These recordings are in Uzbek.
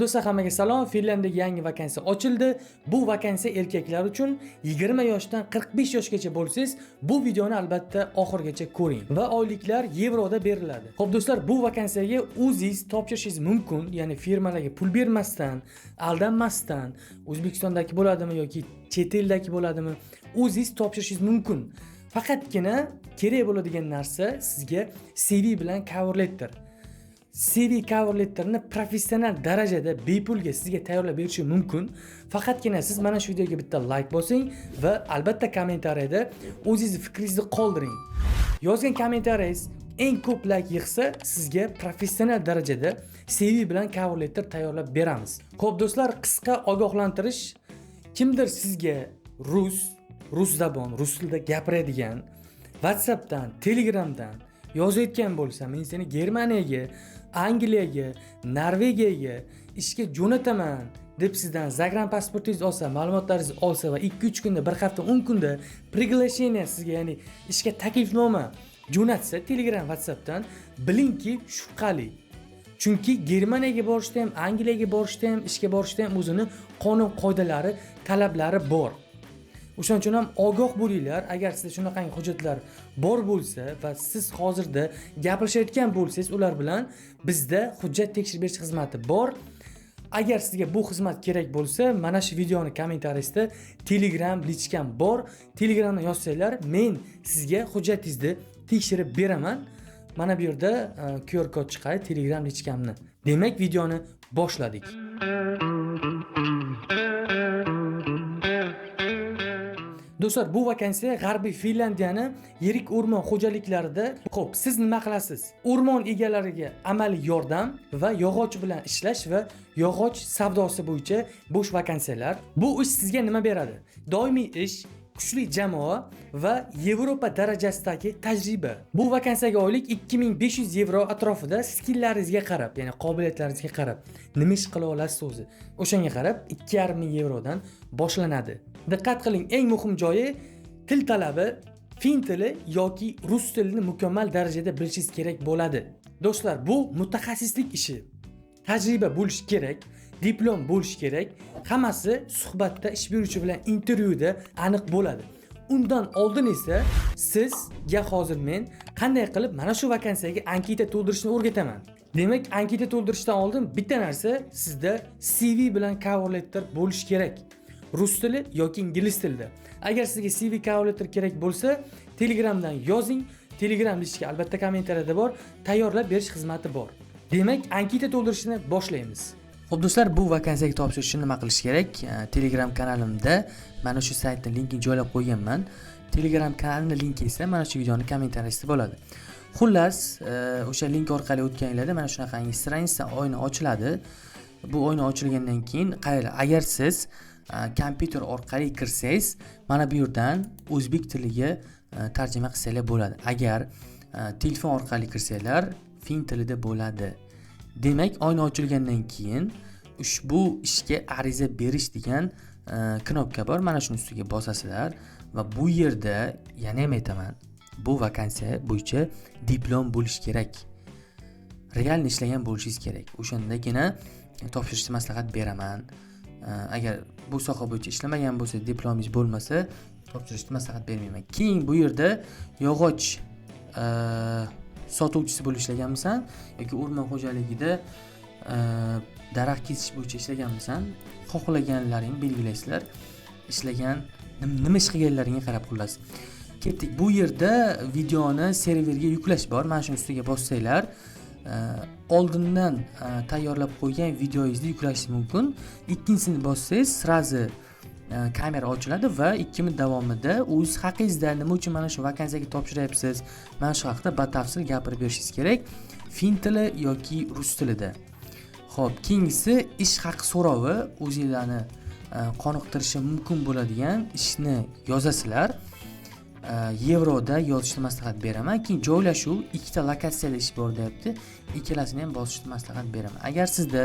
Do'stlar, hammaga salom. Finlyandiyada yangi vakansiya ochildi. Bu vakansiya erkaklar uchun. 20 yoshdan 45 yoshgacha bo'lsangiz, bu videoni albatta oxirigacha ko'ring va oyliklar yevroda beriladi. Xo'p do'stlar, bu vakansiyaga o'zingiz topshirishingiz mumkin, ya'ni firmalarga pul bermasdan, aldanmasdan, O'zbekistondagi bo'ladimi yoki chet eldagi bo'ladimi, o'zingiz topshirishingiz mumkin. Faqatgina kerak bo'ladigan narsa sizga CV bilan cover letter. CV cover letterni professional darajada bepulga sizga tayyorlab berishi mumkin. Faqatgina siz mana shu videoga bitta like bosing va albatta kommentariyada o'zingizni fikringizni qoldiring. Yozgan kommentariyangiz eng ko'p like yig'sa, sizga professional darajada CV bilan cover letter tayyorlab beramiz. Xo'p do'stlar, qisqa ogohlantirish. Kimdir sizga rus zabon, rus tilida gapiradigan WhatsAppdan, Telegramdan yozayotgan bo'lsa, men seni Germaniyaga, Angliyaga, Norvegiyaga ishga jo'nataman deb sizdan загран pasportingizni olsa, ma'lumotlaringizni olsa va 2-3 kunda, bir hafta, 10 kunda приглашение sizga, ya'ni ishga taklifnoma jo'natsa Telegram, WhatsAppdan, bilingki, shubhali. Chunki Germaniyaga borishda ham, Angliyaga borishda ham, ishga borishda ham o'zini qonun qoidalari, talablari bor. O'shaning uchun ham ogoh bo'linglar. Agar sizda shunaqangi hujjatlar bor bo'lsa va siz hozirda gaplashayotgan bo'lsangiz ular bilan, bizda hujjat tekshirib berish xizmati bor. Agar sizga bu xizmat kerak bo'lsa, mana shu videoni kommentariyasida Telegram личка m bor. Telegramdan yozsanglar, men sizga hujjatingizni tekshirib beraman. Mana bu yerda QR kod chiqadi Telegram личка mni. Demak, videoni boshladik. Do'stlar, bu vakansiya G'arbiy Finlyandiyani yirik o'rmon xo'jaliklarida. Xo'p, siz nima qilasiz? O'rmon egalariga amaliy yordam va yog'och bilan ishlash va yog'och savdosi bo'yicha bo'sh vakansiyalar. Bu ish sizga nima beradi? Doimiy ish, kuchli jamoa va Yevropa darajasidagi tajriba. Bu vakansiyaga oylik 2500 yevro atrofida, skillaringizga qarab, ya'ni qobiliyatlaringizga qarab, nima ish qila olasiz o'zi. O'shanga qarab 2,5 ming yevrodan boshlanadi. Diqqat qiling, eng muhim joyi til talabi, fin tili yoki rus tilini mukammal darajada bilishingiz kerak bo'ladi. Do'stlar, bu mutaxassislik ishi. Tajriba bo'lishi kerak, diplom bo'lishi kerak. Hammasi suhbatda, ish beruvchi bilan intervyuda aniq bo'ladi. Undan oldin esa sizga hozir men qanday qilib mana shu vakansiyaga anketa to'ldirishni o'rgataman. Demak, anketa to'ldirishdan oldin bitta narsa, sizda CV bilan cover letter bo'lishi kerak. Rus tili yoki ingliz tilida. Agar sizga CV cover letter kerak bo'lsa, Telegramdan yozing. Telegram личка albatta kommentariyada bor. Tayyorlab berish xizmati bor. Demak, anketa to'ldirishni boshlaymiz. Xo'p do'stlar, bu vakansiyaga topshirish uchun nima qilish kerak? Telegram kanalimda mana shu saytning linkini joylab qo'yganman. Telegram kanalining linki esa mana shu videoni kommentariyasida bo'ladi. Xullas, o'sha link orqali o'tganinglarda mana shunaqangi страница, oyna ochiladi. Bu oyna ochilgandan keyin qaranglar, agar siz kompyuter orqali kirsangiz, mana bu yerdan o'zbek tiliga tarjima qilsanglar bo'ladi. Agar telefon orqali kirsanglar, fin tilida bo'ladi. Demak, oyna ochilgandan keyin ushbu ishga ariza berish degan knopka bor. Mana shuni ustiga bosasizlar va bu yerda yana ham aytaman, bu vakansiya bo'yicha diplom bo'lishi kerak. Реально ishlagan bo'lishingiz kerak. O'shandagina topshirishni maslahat beraman. Agar bu soha bo'yicha ishlamagan bo'lsa, diplomingiz bo'lmasa, topshirishni maslahat bermayman. Keyin bu yerda yog'och sotuvchisi bo'lib ishlaganmisan yoki o'rmon xo'jaligida daraxt kesish bo'yicha ishlaganmisan, xohlaganlaringni belgilaysizlar. Ishlagan, nima ish qilganlaringga qarab, xullas. Ketdik. Bu yerda videoni serverga yuklash bor. Mana shuni ustiga bossanglar, oldindan tayyorlab qo'ygan videongizni yuklashingiz mumkin. Ikkinchisini bossangiz, сразу kamera ochiladi va 2 minut davomida o'z haqingizda, nima uchun mana shu vakansiyaga topshiryapsiz, mana shu haqida batafsil gapirib berishingiz kerak fin tili yoki rus tilida. Xo'p, keyingisi ish haqi so'rovi, o'zinglarni qoniqtirishi mumkin bo'ladigan ishni yozasizlar. Yevroda yozishni maslahat beraman. Keyin joylashuv, ikkita lokatsiyada ish bor deyapti. Ikkalasini ham bosishni maslahat beraman. Agar sizda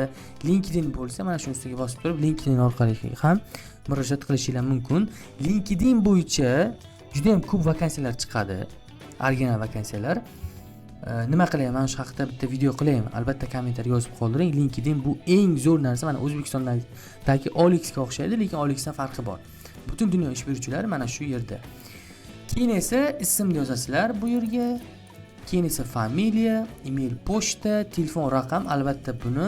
LinkedIn bo'lsa, mana shuni ustiga bosib turib LinkedIn orqali ham murojaat qilishinglar mumkin. LinkedIn bo'yicha juda ham ko'p vakansiyalar chiqadi. Original vakansiyalar. Nima qilay, mana shu haqida bitta video qilaymi? Albatta kommentariy yozib qoldiring. LinkedIn bu eng zo'r narsa. Mana O'zbekistondagi OLXga o'xshaydi, lekin OLXdan farqi bor. Butun dunyo ish beruvchilari mana shu yerda. Keyin esa ismni yozasizlar bu yerga. Keyin esa familiya, email, pochta, telefon raqam. Albatta buni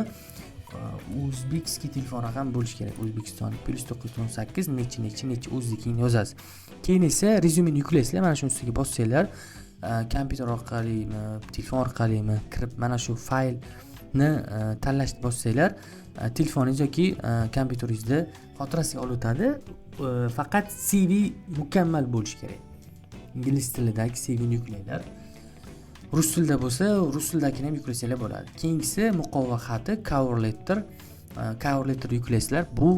узбекский telefon raqam bo'lishi kerak. O'zbekiston +918 nechi nechi nechi, o'ziznikini yozasiz. Keyin esa rezyumeni yuklaysizlar. Mana shuni ustiga bossanglar, kompyuter orqalimi, telefon orqalimi kirib, mana shu faylni tanlashni bossanglar, telefoningiz yoki kompyuteringizda xotirasiga olib o'tadi. Faqat CV mukammal bo'lishi kerak. Ingliz tilidagi CVni yuklanglar. Rus tilida bo'lsa, rus tilidagini ham yuklasanglar bo'ladi. Keyingisi muqova xati, cover letter. Cover letter yuklaysizlar. Bu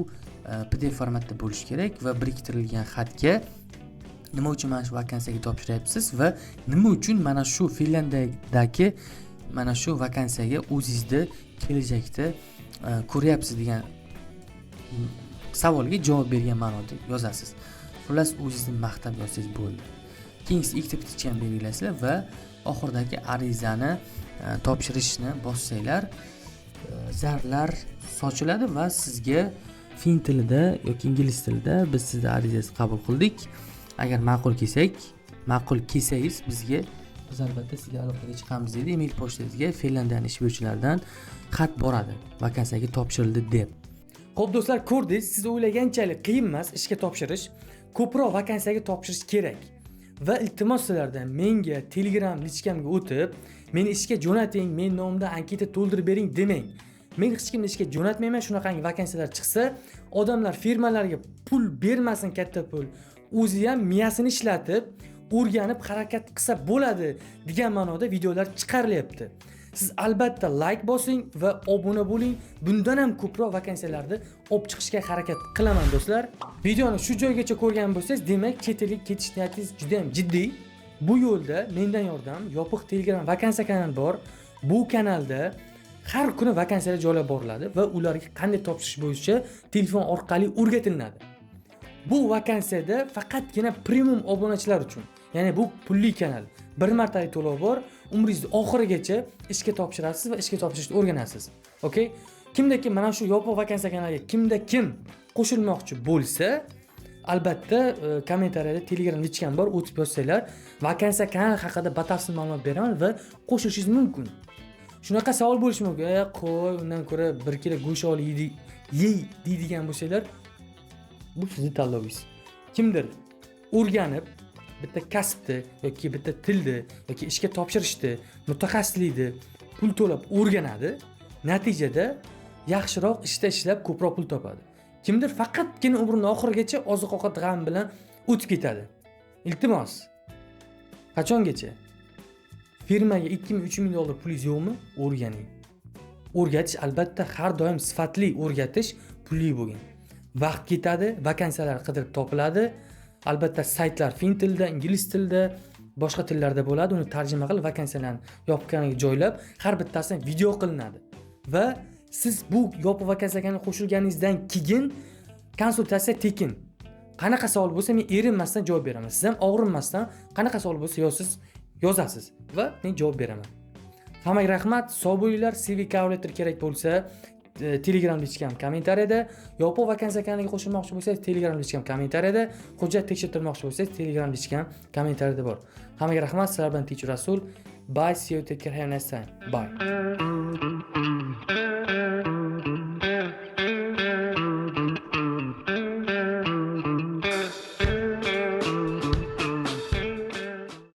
PDF formatda bo'lishi kerak va biriktirilgan xatga nima uchun mana shu vakansiyaga topshiryapsiz va nima uchun mana shu Finlyandiyadagi mana shu vakansiyaga o'zingizni kelajakda ko'ryapsiz degan savolga javob bergan ma'noda yozasiz. Xullas, o'zingizni maqtab yozsangiz bo'ldi. Keyingisi ikkita птичка ni belgilaysizlar va oxiridagi arizani topshirishni bossanglar, zarlar sochiladi va sizga fin tilida yoki ingliz tilida "Biz sizni arizangizni qabul qildik, agar ma'qul kelsangiz bizga, biz albatta sizga aloqaga chiqamiz" deydi. Email pochtangizga Finlyandiyani ish beruvchilaridan xat boradi, vakansiyaga topshirildi deb. Xo'p do'stlar, ko'rdingiz, siz o'ylaganchalik qiyin emas ishga topshirish. Ko'proq vakansiyaga topshirish kerak. Va iltimos sizlardan, menga Telegram личка mga o'tib, "Meni ishga jo'nating, men nomimdan anketa to'ldirib bering" demang. Men hech kimni ishga jo'natmayman. Shunaqangi vakansiyalar chiqsa, odamlar firmalarga pul bermasin, katta pul. O'zi ham miyasini ishlatib, o'rganib harakat qilsa bo'ladi degan ma'noda videolar chiqarilyapti. Siz albatta layk bosing va obuna bo'ling. Bundan ham ko'proq vakansiyalarni olib chiqishga harakat qilaman, do'stlar. Videoni shu joygacha ko'rgan bo'lsangiz, demak, chet elga ketish niyatingiz juda ham jiddiy. Bu yo'lda mendan yordam yopiq Telegram vakansiya kanali bor. Bu kanalda har kuni vakansiyalar joylab boriladi va ularga qanday topshirish bo'yicha telefon orqali o'rgatiladi. Bu vakansiyada faqatgina premium obunachilar uchun, ya'ni bu pulli kanal. Bir martalik to'lov bor, umringizni oxirigacha ishga topshirasiz va ishga topshirishni o'rganasiz. Okay? Kimda kim mana shu yopiq vakansiya kanaliga kimda kim qo'shilmoqchi bo'lsa, albatta kommentariyada Telegram личка m bor, o'tib yozsanglar, vakansiya kanal haqida batafsil ma'lumot beraman va qo'shilishingiz mumkin. Shunaqa savol bo'lishi mumkin: "E, qo'y, undan ko'ra 1 kilo go'sht olib yeydi, yey" deydigan bo'lsanglar, bu sizni tanlovingiz. Kimdir o'rganib, bitta kasbni yoki bitta tilni yoki ishga topshirishni, mutaxassislikni pul to'lab o'rganadi, natijada yaxshiroq ishda ishlab ko'proq pul topadi. Kimdir faqatgina umrini oxirigacha oziq ovqat g'ami bilan o'tib ketadi. Iltimos, qachongacha? Firmaga 2000, 3000 dollar pulingiz yo'qmi, o'rganing. O'rgatish albatta har doim sifatli o'rgatish pulli bo'lgan. Vaqt ketadi, vakansiyalar qidirib topiladi. Albatta saytlar fin tilida, ingliz tilida, boshqa tillarda bo'ladi. Uni tarjima qilib, vakansiyalarni yopiq kanalga joylab, har bittasini video qilinadi va siz bu yopiq vakansiya kanaliga qo'shilganingizdan keyin konsultatsiya tekin. Qanaqa savol bo'lsa, men erinmasdan javob beraman. Siz ham og'rinmasdan qanaqa savol bo'lsa yozasiz va men javob beraman. Hammaga rahmat, sog' bo'linglar. CV, cover letter kerak bo'lsa, Telegram личка m kommentariyada. Yopiq vakansiya kanaliga qo'shilmoqchi bo'lsangiz, Telegram личка m kommentariyada. Hujjat tekshirtirmoqchi bo'lsangiz, Telegram личка m kommentariyada bor. Hammaga rahmat. Sizlar bilan Teacher Rasul. Bye, see you, take care, have a nice time. Bye.